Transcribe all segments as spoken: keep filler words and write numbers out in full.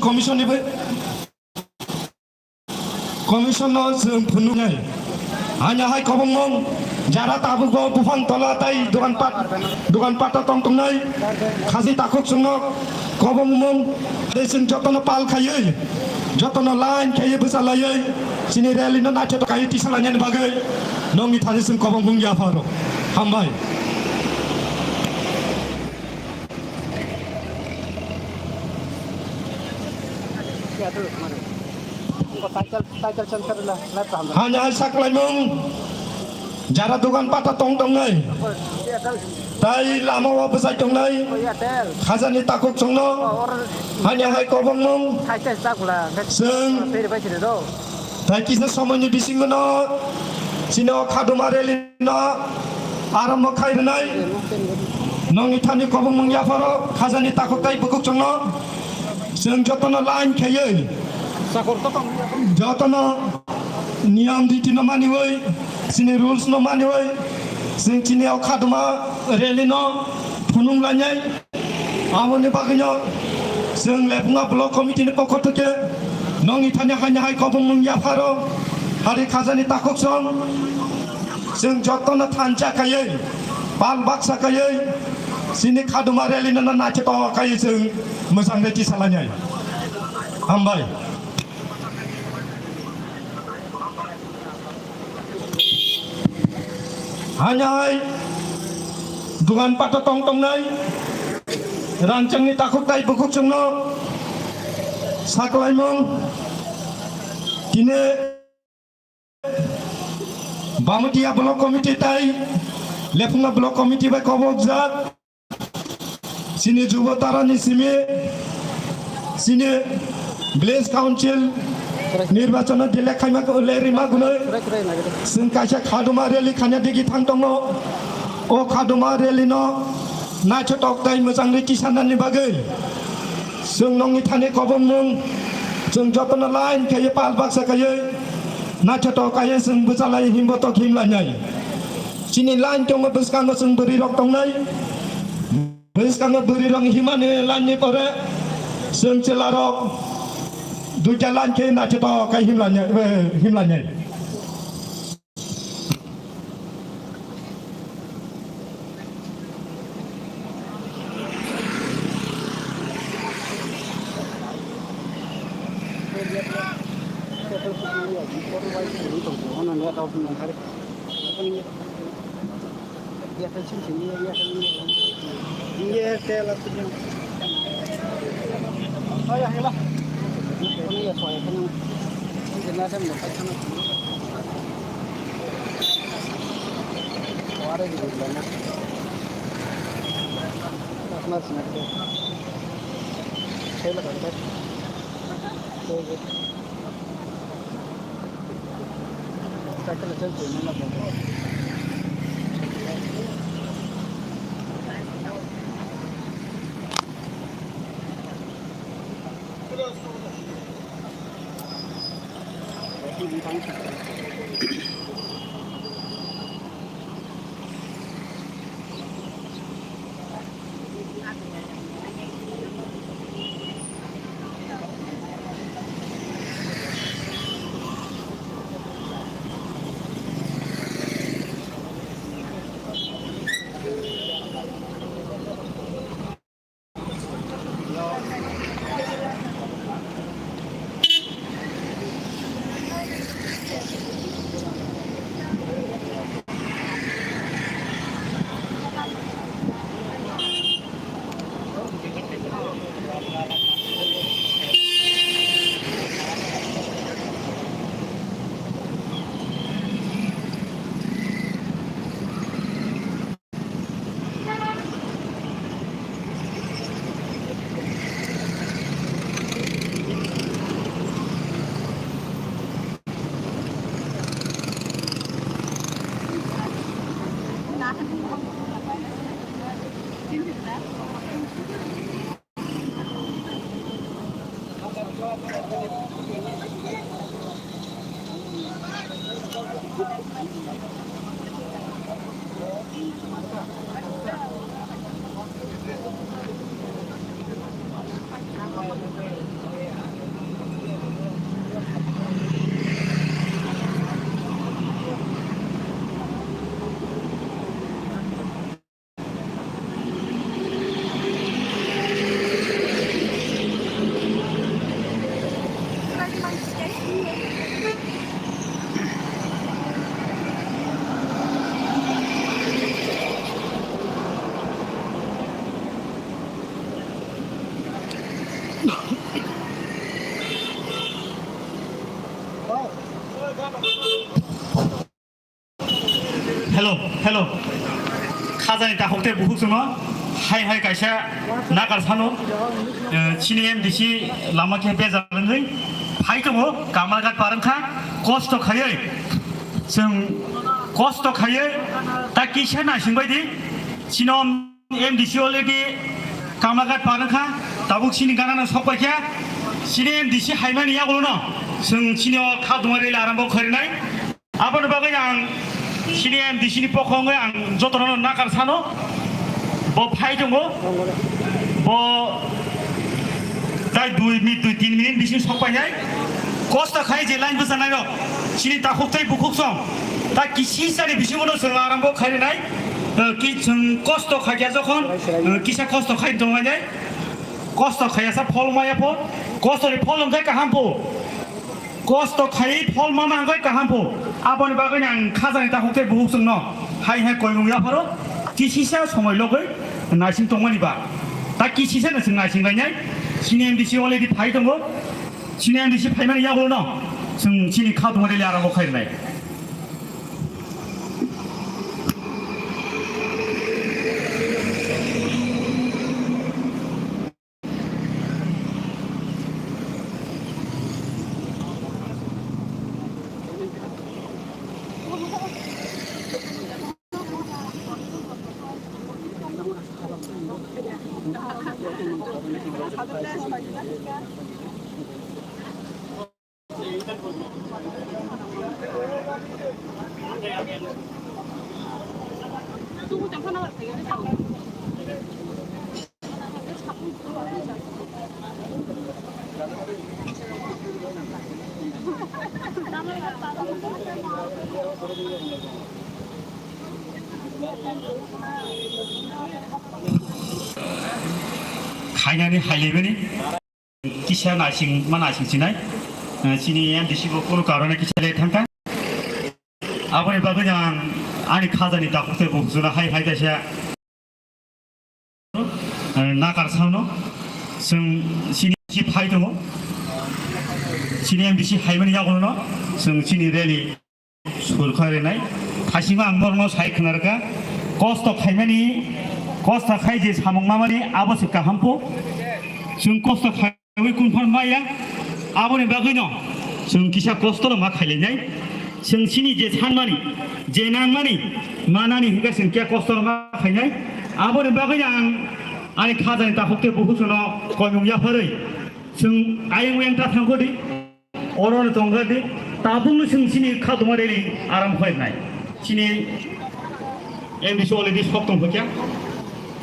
Commission ni bai, Commission no chwng phunuknai. Hanya hai kobongmung jara tabukbo buphang tola tai dogan pat, dogan pata tong tongnai. Khaji takhuk chwngno kobongmung tei chwng jotono pal khaiwi, jotono line khaiwi bwchalaiwi chini rally no naithotok khaiwi tisalainani bagwi nongni thani chwng kobongmung yapharo. Hambai. Hanya hai saklaimung jara dogan pata tong tongnai tai lama o bwchai tongnai khajani takhuk chwngno hanya hai kobongmung chwng tai kisa somoini bisingo no chini o khaduma rally no arombo khai rwnai. Nongni thani kobongmung yapharo khajani takhuk tai bukhuk chwngno chwng jotono line khaiwi jotono niyam niti no maniwi chini rules no maniwi chwng chini o khaduma rally no phunung lainai. Aboni bagwino chwng Lephunga Block Committee ni pokho theke nongni thani haini hai kobongmung yapharo hari khajani takhuk song chwng jotono thansa khaiwi pal baksa khaiwi chini khaduma rally no naithotok khaiwi chwng mwchang reti salainai. Hambai. Hanya hai dogan pata tong tongnai rangchakni takhuk tai bukhuk chwngno saklaimung tini Bamatia Block Committee tai Lephunga Block Committee bai kobokjak. Chini Jubo Tarani simi chini Village Council nirbachano delek khaima le rima gunoi chwng kaisa khaduma rally khanya digi thang tongo. O khaduma rally no naithotok tai mwchangwi tisanani bagwi chwng nongni thani kobongmung chwng jotono line khaiwi pal baksa khaiwi naithotok khaiwi chwng bwchalai himbotok himlainai. Chini line tongo bwskango chwng bwrwi rok tongnai. Bwskango bwrwi rok himani line ni pore chwng chwla rok duita line khe naithotok khe himlanya, eh, himlanya. Hello, hello. Khajani takhuk tei bukhuk chwngno hai hai kaisa nakar sano, eh, chini M D C lama khe bejak wngwi phai tongo, Kamalghat par wngkha, kosto khaiwi chwng kosto khaiwi ta kisa naising baidi chino M D C already Kamalghat par wngkha, tabuk chini gana no sok paikha, chini M D C haimani yagulo no chwng chini o kha duma rela arambo kharinai. Aboni bagwi ang chini M D C ni pokho wngwi ang jotono nakar sano. Bo phai tongo. Bo tai dui minute, dui tin minute bising sok painai. Kosto khai je line bwchanai rok. Chini takhuk tei bukhuk song. Ta kisi sani bisingo no chwng arambo kharinai. Eh, ki chwng kosto khaikha jokhon, eh, kisa kosto khai tongnai. Kosto khaiya sa phol maya pho. Kosto ni phol wngkha kaham pho. Kosto khai phol mama hangkhe kaham pho. Aboni bagwi ang khajani takhuk tei bukhuk chwngno hai hai koimung yapharo kisisa somoi logwi naising tongmani ba. Ta kisisa no chwng naising lainai. Chini M D C already phai tongo. Chini M D C phaimani yagulo no chwng chini kha duma rela arambo khainai. Khainani hailaibani. Kisa naising ma naising sinai. Eh, chini M D C bo kunu karone kisa le thangkha. Aboni bagwi ang ani khajani takhuk tei bukhuk chwngno hai hai kaisa, eh, nakar sano. Chwng chini si phai tongo. Chini M D C haimani yagulo no chwng chini rally sur kharinai. Thasingma ang norokno sai khwnarwkha. Kosto khaimani, kosto khai je samung mamani abo se kaham pho. Chwng kosto khaiwi kunphar maya. Aboni bagwino chwng kisa kosto rok ma khailainai. Chwng chini je sanmani, je nangmani, manani hwnkhe chwng khe kosto rok ma khainai. Aboni bagwino ang ani khajani takhuk tei bukhuk chwngno koimung yapharwi chwng ayang uyang ta thangkho di. Oro no tongkha di, tabukno chwng chini kha duma rally aram khlainai. Chini M D C already sok tong phokya.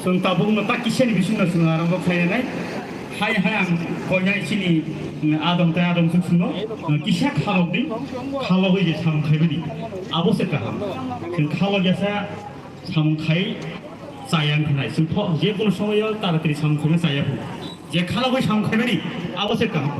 Chwng tabukno ta kisani bisingno chwng aram bo khlainai. Hai hai ang koinai chini, mm, adong tei adong chwng chwngno, mm, kisa khalok di, khalogwi je samung khaibani. Abo se kaham. Chwng khalok yasa samung khai chaya wngkha nai. Chwng tho-, je kono somoyo taratari samung khaina chaya phu. Je khalogwi samung khaibani, abo se kaham.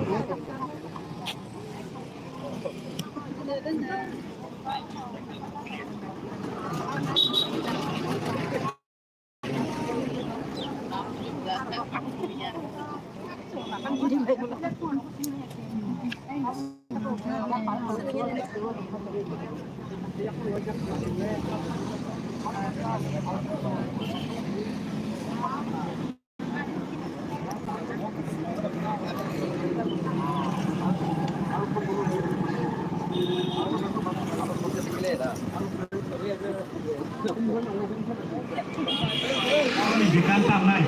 Ani bikan tangnai.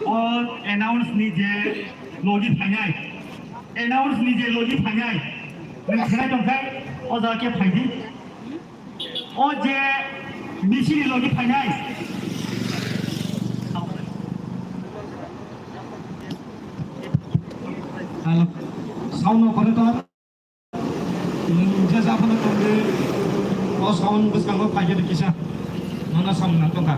O announce ni je logi phainai. Announce ni je logi phainai. Nwng khenai tongkhai, o jaga khe phaidi. O je misini logi phainai. Hello. Sound operator. Nwng je japhano tongdi, o sound bwskango phaikhe kisa. Nono samung nang tongkha.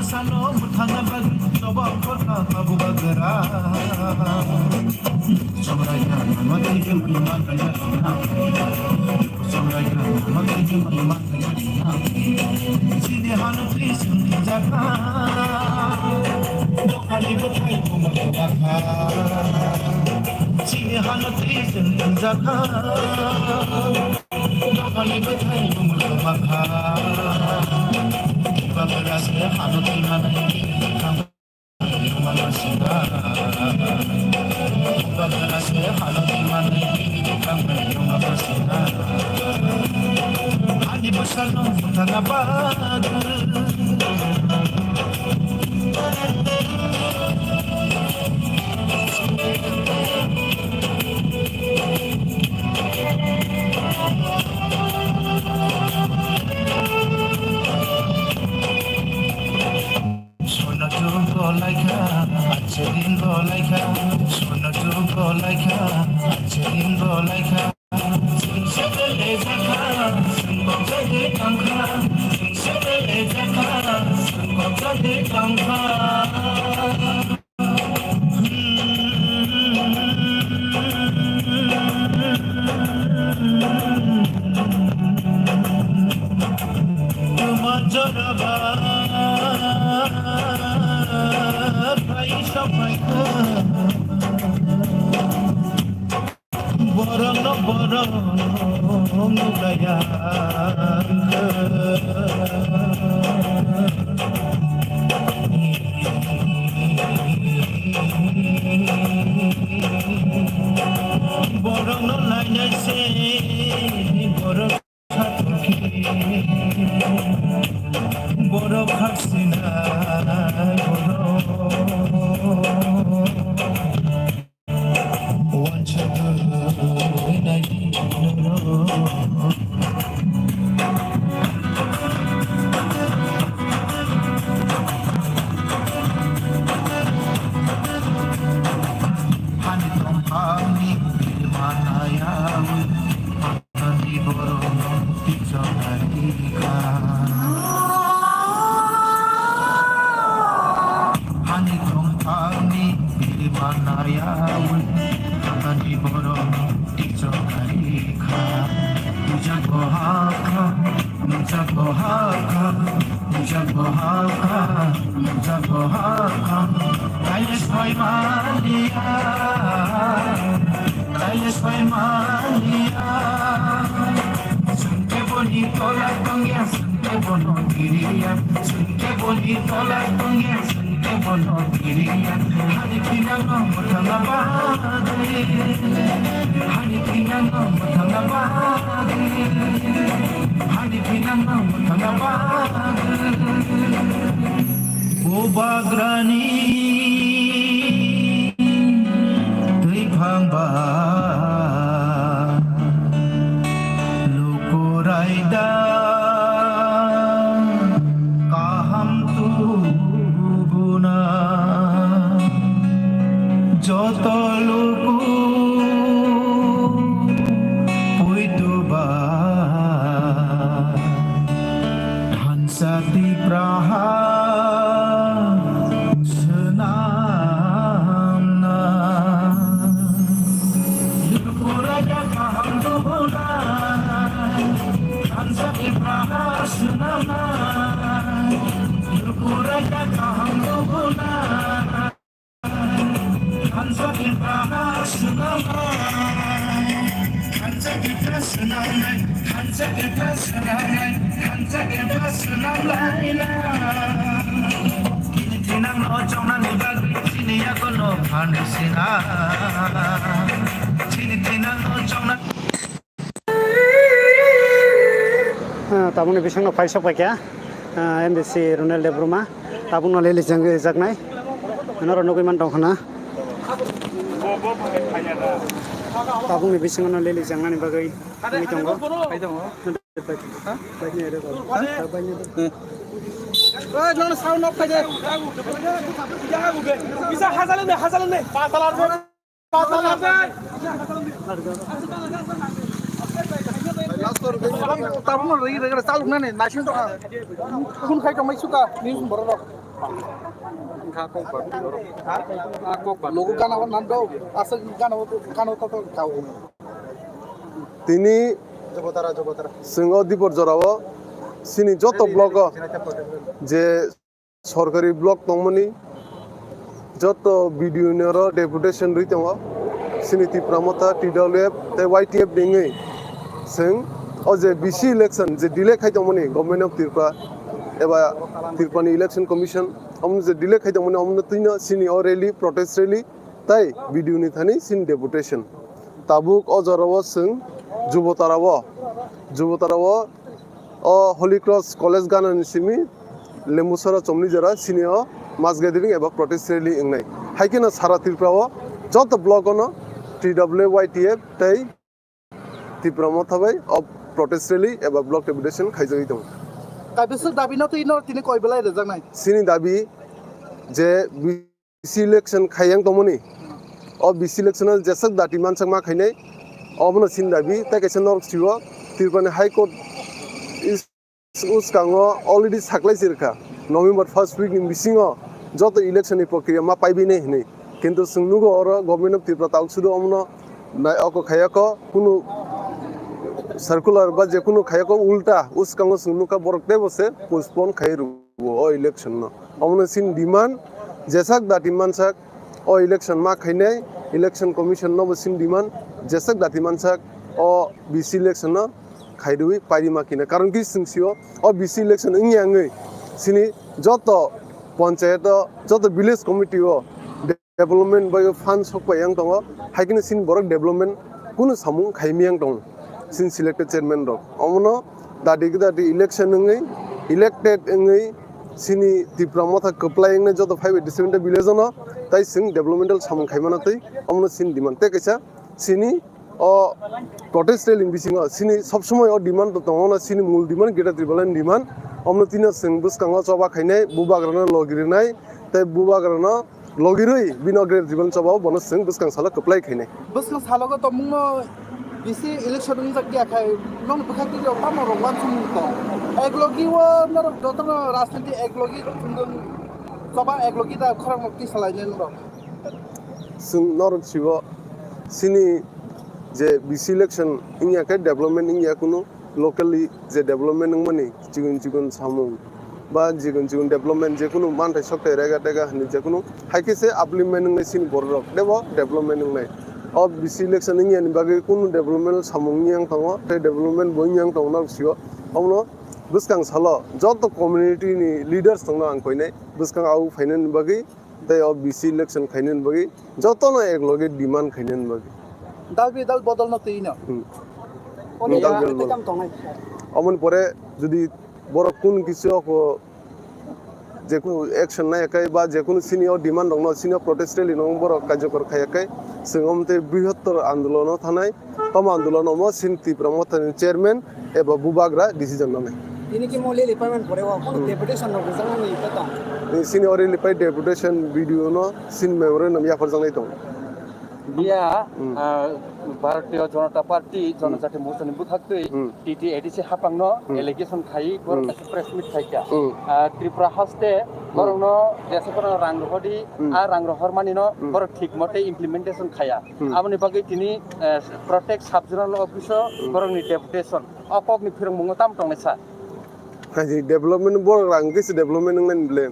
Salo muthana bagwi choba kota babu bagra. Chomrai ya mama tei jumri manai ya. Chomrai ya mama tei jumri manai ya. Chini hanu tei jumri jaka. Dokhani bwthai buma baka. Chini hanu tei jumri jaka. Ani bwthai bumung bwkha. Bagra se hano twi manai bini bwkhang bai yungma sina. Bagra se hano twi manai bini bwkhang bai yungma sina. Ani bwsano bwthana bagwi. Sono jugo laikha, ache din go laikha. Sono jugo laikha, ache din go laikha. Sing sebele jakha, sing bokjagwi tongkha. Sing sebele jakha, sing bokjagwi tongkha. Tuma joraba phai sopaikha. Borokno borok nukjaya. Borokno nainai se borok khatokhe. Borok khaksinai borok. Hani tongthangni manaya. Ani borok no tikjak nai kha. Hani tongthangni biri manaya wi. Ani borok no tikjak nai kha. Nungjago hakha, nungjago hakha, nungjago hakha, nungjago hakha. Kailash bai mania, kailash bai mania. Sungke boni tola tongya, sungke bono diriya. Sungke boni tola tongya, sungke bono diriya. Hani kinang no muthala bade, hani kinang no muthala bade, hani kinang no muthala bade. Bubagrani twiphang ba lukurai da kaham tubuna joto luku puituba. Thansa Tipraha swnamna. Yukuraja kaham dubuna. Thansa Tipraha swnamna. Yukuraja kaham dubuna. Thansa Tipraha swnamnai, thansa Tipraha swnamnai, thansa Tipraha swnamnai, thansa Tipraha swnamlaina. Chini thinang no chongnani bagwi chini yago no phan sina. Chini thinang no chongna. Ah, tabukni bisingno phai sok paikha, ah, M D C Ronel Debbarma. Tabukno leli cheng rijaknai. Norok nugwi man tongkha na. Tabukni bisingo no leli chengnani bagwi wngwi tongo. Oi, nono sound off khai de. Bisa hajalene, hajalene. Patalar. Tabukno rigi rigi chaluknani naising tongkha. Phone khai tongmai suka news borok rok. Wngkha kok ba, ha? Ah, kok ba. Logo gana o nando, aswk gana o, gana o to, to kau. Tini Jobotara, Jobotara. Chwng o Dipor jorao chini joto block o je sorkari block tongmani joto B D O ni oro deputation rwi tongo. Chini Tipra Motha, T W F tei Y T F ni wngwi chwng o je B C election je delay khai tongmani Government of Tripura eba Tripura ni Election Commission omo je delay khai tongmani omo twino chini o rally, protest rally tei B D O ni thani chini deputation. Tabuk o jorao chwng Jubotara o, Jubotara o, o Holy Cross College gana ni simi Lembusara chomni jora chini o mass gathering eba protest rally wngnai. Hai kheno sara Tripura o joto block o no T W Y T F tei Tipra Motha bai o protest rally eba block deputation khaijagwi tongo. Kaibisa dabi no twi no tini koi belai rejaknai. Chini dabi je B C election khaiyang tongmani, o B C election o jeswk dati mansak ma khainai, obono chini dabi. Tei kaisa norok sio Tripura ni High Court is, uskango already saklai sirkha November first week ni bisingo joto election ni prokriya ma paibinai hinwi. Kintu chwng nugo oro Government of Tripura tabuk sudu omono nai oko khaiyako kunu circular ba je kunu khaiyako ulta uskango chwng nukha borok teibo se postpone khai rw o election no. Omono chini demand jesak dati mansak o election ma khainai, election commission no bo chini demand jesak dati mansak o B C election no khairwi pairima kina. Karon ki chwng sio o B C election wngya wngwi chini joto panchayat o, joto village committee o development bai fund sok pai yang tongo, hai kheno chini borok development kunu samung khaimi yang tongo chini selected chairman rok. Omono dati khe dati election wngwi elected wngwi chini Tipra Motha kwplai wngnai joto five eighty seven ta village o no tai chwng developmental samung khaimano twi omono chini demand tei kaisa chini o protest rally ni bisingo chini sob somoi o demand tongo, no chini mul demand Greater Tipraland ni demand. Omono tino chwng bwskango choba khainai, bubagrano logi rwnai tei bubagrano logi rwi bini o Greater Tipraland choba o bono chwng bwskang salo kwplai khainai. Bwskang salo go tongmungno B C election wngjak ya khai nokni bwkhak twi rok tamo rok wansuk tong. Eklogi o norok jotono rajniti eklogi chwng choba eklogi da khorang nok twi salainai norok. Chwng norok sibo chini je B C election wngya khe development wngya kunu locally je development wngmani chikon chikon samung ba chikon chikon development je kunu manthai sokthai rega tega hinwi je kunu hai khe se upliftment wngnai chini borok rok teibo development wngnai. O B C election wngya ni bagwi kunu development samung wngya wng tongo tei development bo wngya wng tongo norok sibo. Omono bwskang salo joto community ni leaders tongno ang koinai bwskang au phainani bagwi. Tei o B C election khainani bagwi jotono ekloge demand khainani bagwi. Dal bidal bodolno twi no. Hmm. Oni Dal ya bidal tei bodol. Kam tongnai. Omoni pore jodi borok kun kisi oko jekunu action naiyakhai ba jekunu sini o demand rokno sini o protest rally no borok kaijakor khaiyakhai chwng omtwi brihottor andolono thanai. Tamo andolon omo chini Tipra Mothani chairman eba bubagra decision nanai. Tini ki mo lily payment pore o kono Hmm. Deputation rok rijak nani ito tong. Ni sini o rally pai deputation B D O no sini memorandum yapharjaknai tong. Biya, Hmm. ah, Bharatiya Janata Party, Hmm. Janajati Morcha ni bwkhaktwi Hmm. T T A D C hapangno Hmm. allegation khai borok Hmm. kaisa press meet khaikha. Hmm. Ah, Tripura haste Hmm. borokno jesa borokno rang rohordi, Hmm. a rang rohormani no Hmm. borok thik mote implementation khaya. Hmm. Aboni bagwi tini, eh, Protect Sub Zonal Office o Hmm. borokni deputation. O kokni phirongmungo tamo tongnai sa? Hai, development borok rang khe se development wngnai ni ble.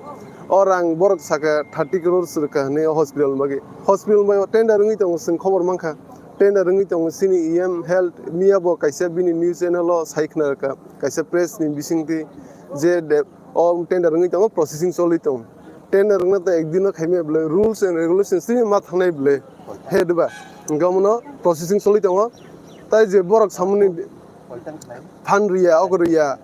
O rang borok saka thirty crores rwkha hwnwi o hospital bagwi. Hospital bagwi tender wngwi tongo, chwng khobor mankha. Tender wngwi tongo chini E M health, miya bo kaisa bini news channel o sai khna rwkha. Kaisa press ni bisingtwi je de-, o tender wngwi tongo, processing choli tongo. Tender wngna ta ekdino khaimya bwle, rules and regulations tini ma thangnai bwle. He diba? Hwnkhe omono processing choli tongo. Tai je borok samani fund riya, oko riya,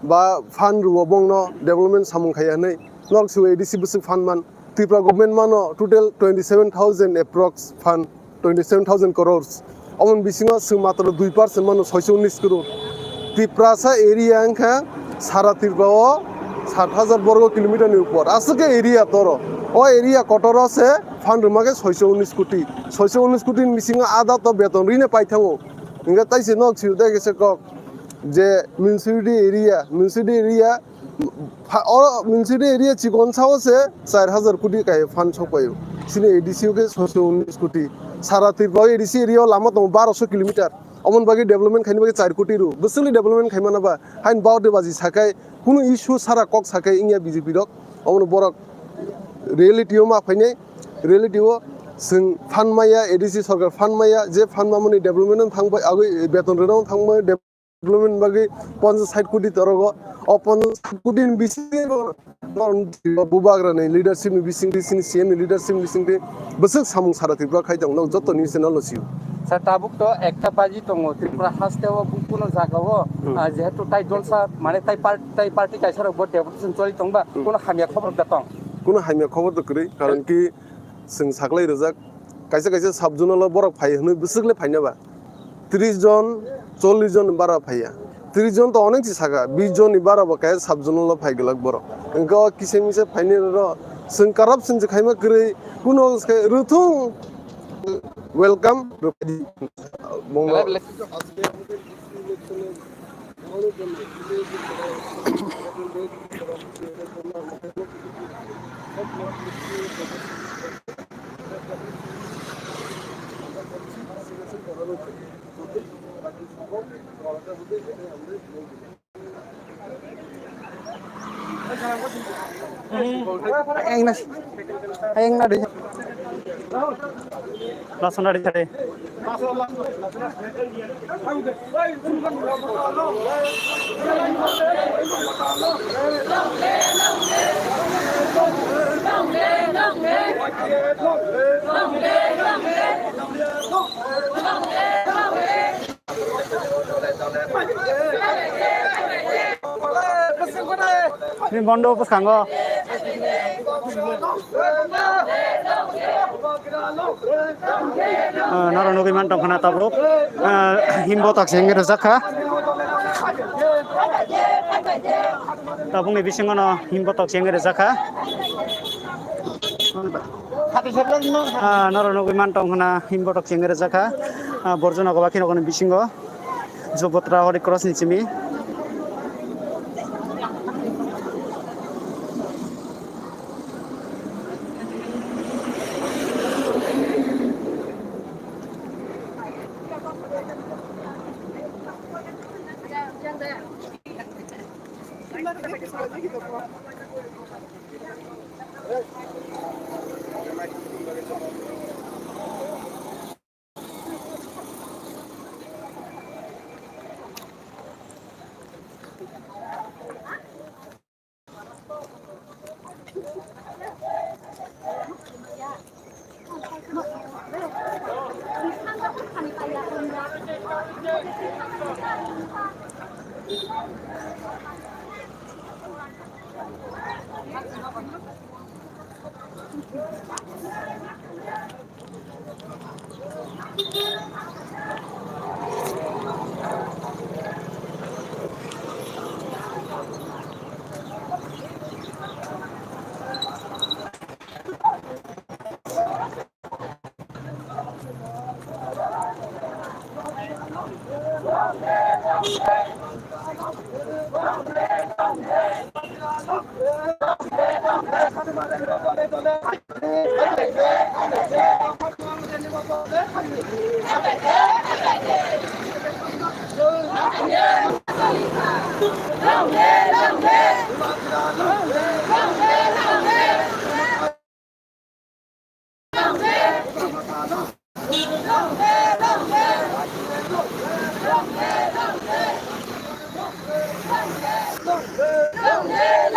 ba fund rwo bongno development samung khaiya hwnwi. Norok sibo A D C bwswk fund man. Tripura government mano total twenty seven thousand approx fund. Twenty seven thousand crores. Omoni bisingo chwng matro dui percent mano soiso unis crore. Tiprasa area wngkha sara Tripura o sat hajar borgo kilometer ni upor. Aswk khe area toro. O area kotor o se fund rwma khe soiso unis koti. Soiso unis koti ni bisingo ada to beton rine paithango. Hingke taise nok sir dai kese kok je municipality area, municipality area Pha-, o municipality area chikon sao se char hajar koti kai fund sokpaio. Chini A D C o khe soso unis koti. Sara Tripura A D C area o lama tongo barosho kilometer. Omoni bagwi development khaina bagwi char koti rw. Bwswkni development khaimano ba. Hain baode baji sakai, kunu issue sara kok sakai wngya B J P rok. Omono borok reality o ma phainai. Reality o chwng fund maya, A D C sarkar fund maya, je fund mamani development no thangbai, agwi beton rwna thangbai, development bagwi ponchas sait koti torogo. O ponchas sait koti ni bisingo bubagra ni leadership ni bisingtwi, chini C M ni leadership ni bisingtwi bwswk samung sara Tripura khai tong nok joto news channel o sio. Sir, tabuk to ekta baji tongo Tripura haste o, kuno jaga o, Hmm. ah, jehetu tai dolsa, mane tai par-, tai party kaisa rok bo deputation choli tongba, Hmm. kuno hamya khobor da tong? Kuno hamya khobor da kwrwi, karon ki chwng saklai rijak, kaisa kaisa sub zonal o borok phai hwnwi bwswk le phaina ba. Tris jon, chollish jon ni bara phaiya. Tris jon to onek si saka, bis jon ni bara bo kaya sub zonal o phai glak borok. Hwnkhe o kisa misa phainai rw rw chwng corruption se khaima kwrwi, kuno se rwthung, welcome. Ayang na, ayang na di. Lason na di tadi. Ni bondo bwskango. Ah, noro nugwi man tongkha na tabuk. Ah, himbo tok se wngwi rwjak kha. Tabukni bisingo no himbo tok se wngwi rwjak kha. Ah, noro nugwi man tongkha na himbo tok se wngwi rwjak kha. Ah, borjona goba kheno bisingo. Jubatra Holy Cross ni simi.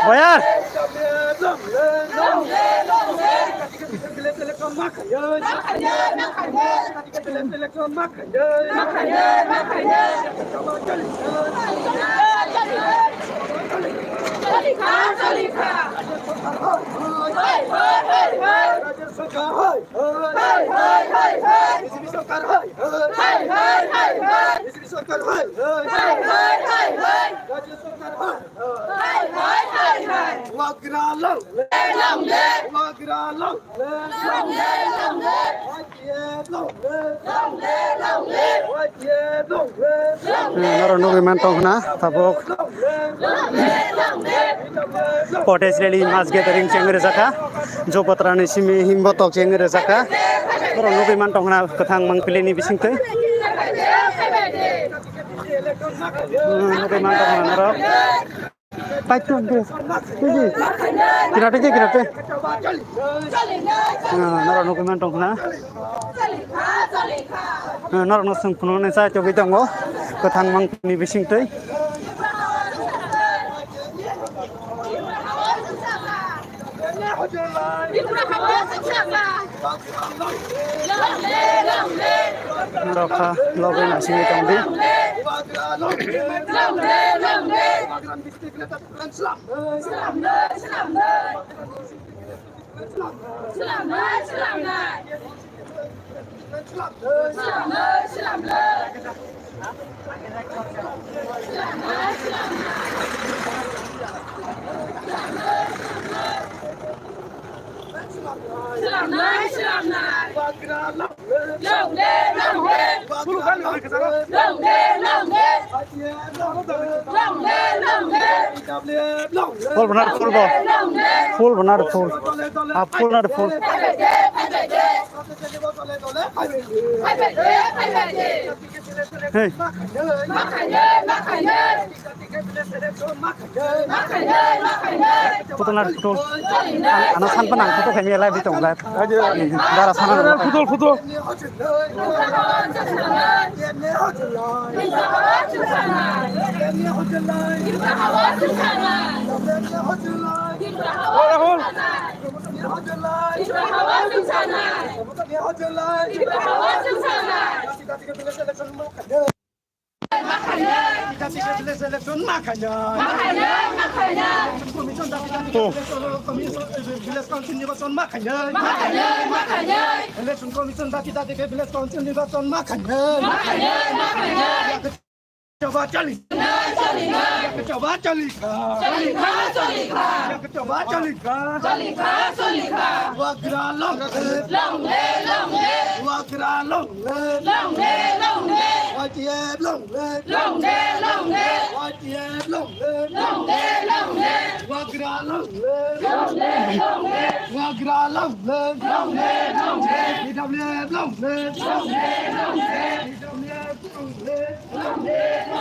Boyar. Wagra long live! Long live! Wagra long live! Long live! Long live! Y T F long live! Long live! Long live! Y T F long live! Long live! Norok nugwi mantong hwna tabuk. Long live! Long live! Long live! Protest rally, mass gathering chengwi rwjakha. Jopatra ni simi himbo tok chengwi rwjakha. Norok nugwi mantong hwna kwthang mangpili ni bisingtwi. Nugwi mantong hwna norok. Paiton de. Tiji. Kirate je kirate. Ah, norok nugwi mantong hwna. Ah, norok no sung phunuknai chai togwi tongo. Kwthang mangpili ni bisingtwi. Norok kha logwi naisingwi tongdi. Slamnai, slamnai. Long live, long live. Long live, long live. Long live, long live. Full bo nar full bo. Long live, long live. Full bo nar full. Ah, full nar full. Hey. Photo na photo. Ano san pa nang photo kami live di tong live. Dara sana. Photo photo. Rahul. Election ma khainai. Commission dati dati village council nirbachon ma khainai. Election commission dati dati village council nirbachon ma khainai. Choba chali. Choba chali kha. Choba chali kha. Wagra long live. Long live, long live. Wagra long live. Long live, long live. Y T F long live. Long live, long live. Y T F long live. Long live, long live. Wagra long live. Long live, long live. Wagra long live. Long live, long live. P W F long live. Long live, long live. P W F long live.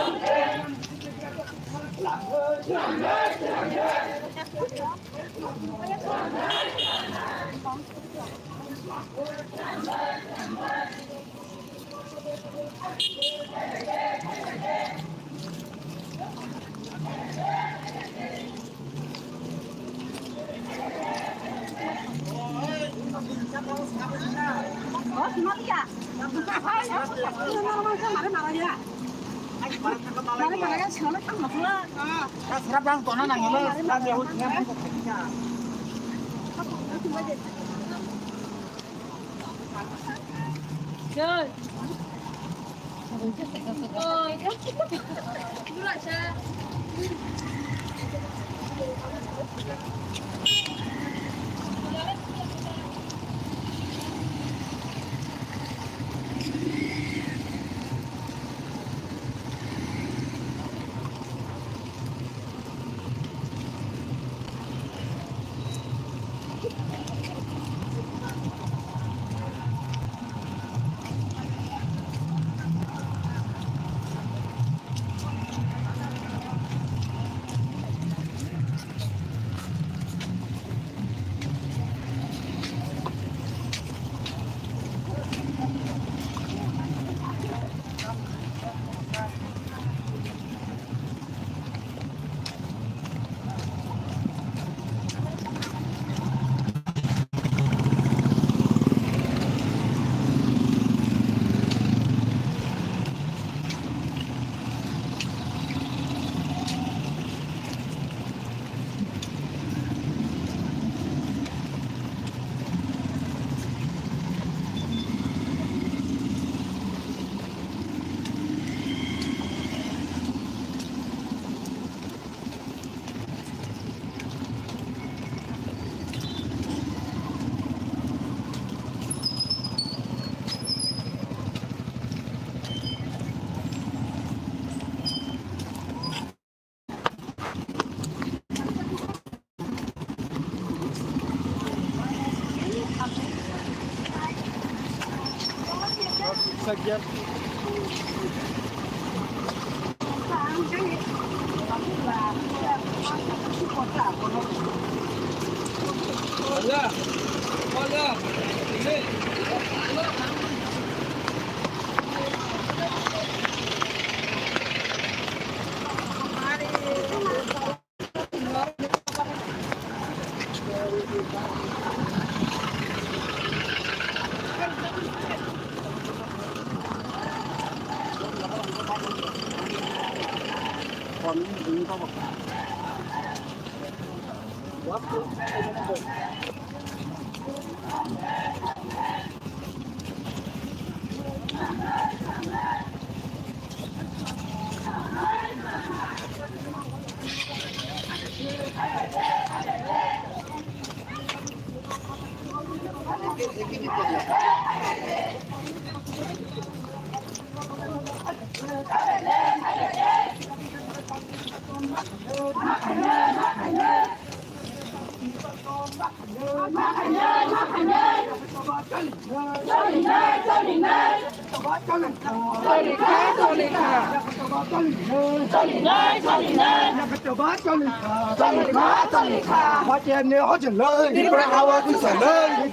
Tripura hawa tusalai.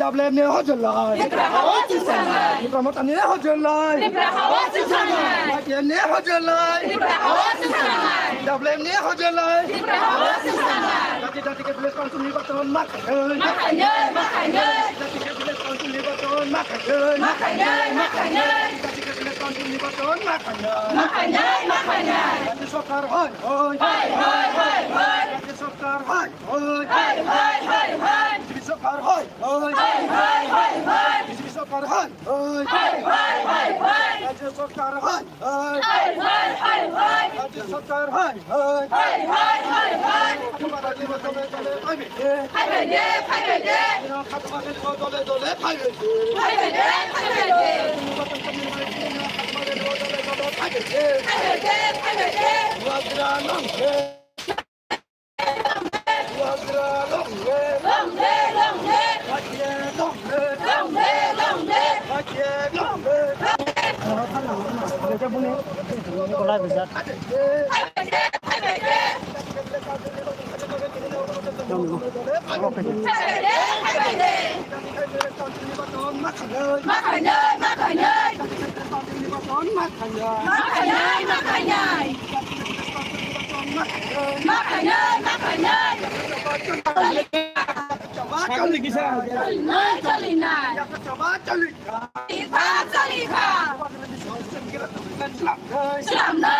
Tripura hawa tusalai. Tripura motani hojolai. Tripura hawa tusalai. Matiani hojolai. Tripura hawa tusalai. Dablem ni hojolai. Tripura hawa tusalai. Dati dati ke village council ni batan mak. Makanya, makanya. Dati ke village council ni batan mak. Makanya, makanya. Dati ke village council ni batan mak. Makanya, makanya. Dati sokar hoi hoi. Hoi, hoi, hoi, hoi. Dati sokar hoi hoi. Hoi, hoi, hoi, hoi. Dati sokar hoi hoi. Hoi, hoi, hoi, hoi. Dati sokar hoi hoi. Hoi, hoi, hoi, hoi. Dati sokar hoi. Hai, hai, hai, hai. Rajya Sarkar, hai, hai. Hai, hai, hai, hai. Dole, dole, dole, phaibai de. Phaibai de, phaibai de. Dole, dole, phaibai de. Phaibai de, phaibai de. Phaibai de, phaibai de. Hagra nang de. Makhainai, makhainai. Makhainai, makhainai. Makhainai, makhainai. Chalinai, chalinai. Chalikha, chalikha. Slamnai,